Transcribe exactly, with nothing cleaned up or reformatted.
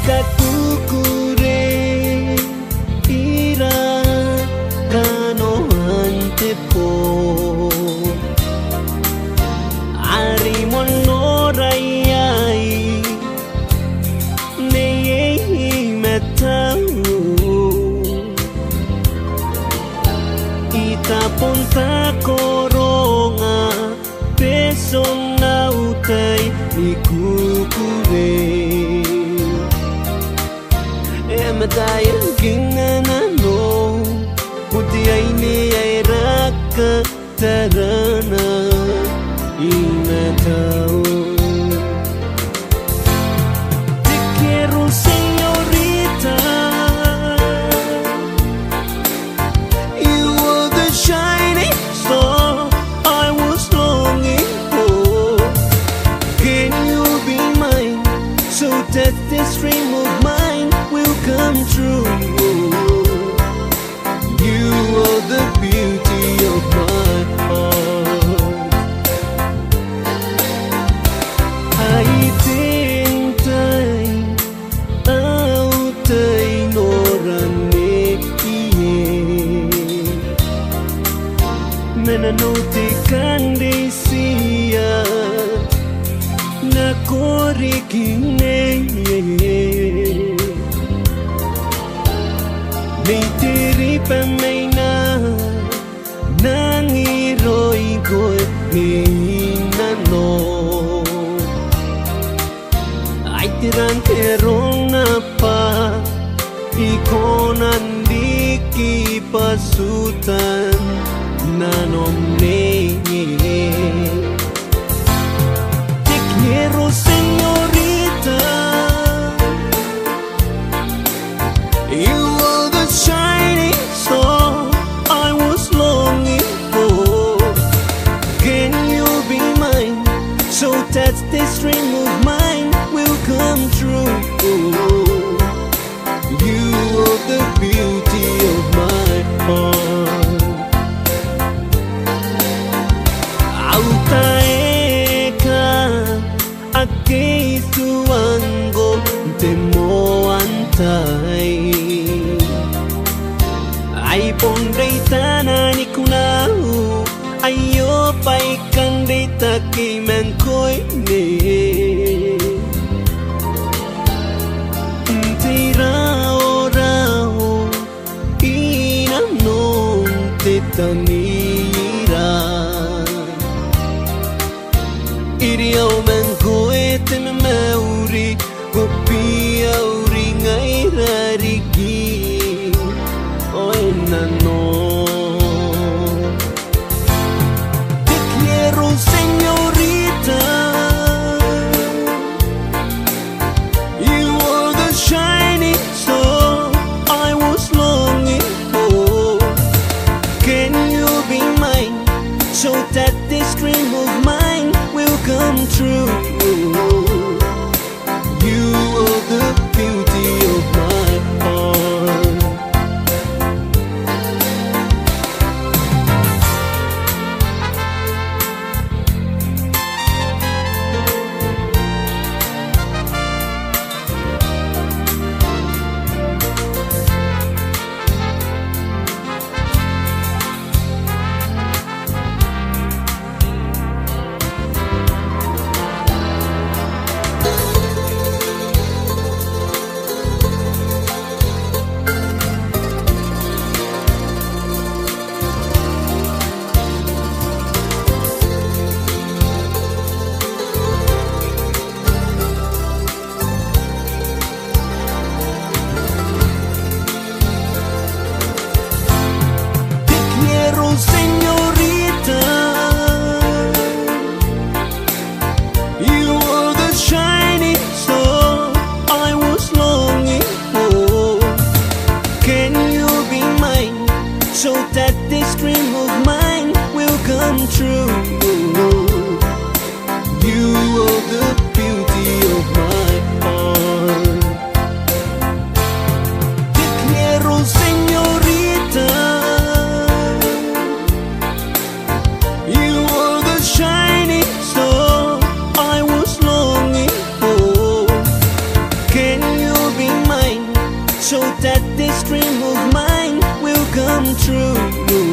Kakukurei ira kanoan te boo, are moan nora iai Nei matau. I tabon takoronga, beton au tai ni kukurei. E mataia kinanano, buti aine ae raka tarana i matau. Te quiero, señorita. You are the shining star I was longing for. Can you be mine so that this dream of mine will come true? You are the beauty of my heart. Ai ten tai au tai nora nei ie. Ma nanou te kan reitia nako riki nei. Nei te riba mai nang iroi ngkoe neiei nano. Ai tiran te ronaba, I kona n riki bwatutan nanom nei. Te quiero, señorita. You are the shining star I was longing for. Can you be mine so that this dream of mine will come true? You are the beauty of my heart. Au taeka ake I tuangko n te moan tai. Ai bon reitana ni kunau aio baikai n reitaki ma ngkoe nei. N te raorao i nanon te tanira. Iriao ma ngkoe te mamauri, ko bia uringaira riki. Oe nano. Te quiero, señorita. You are the shining star I was longing for. Can you True.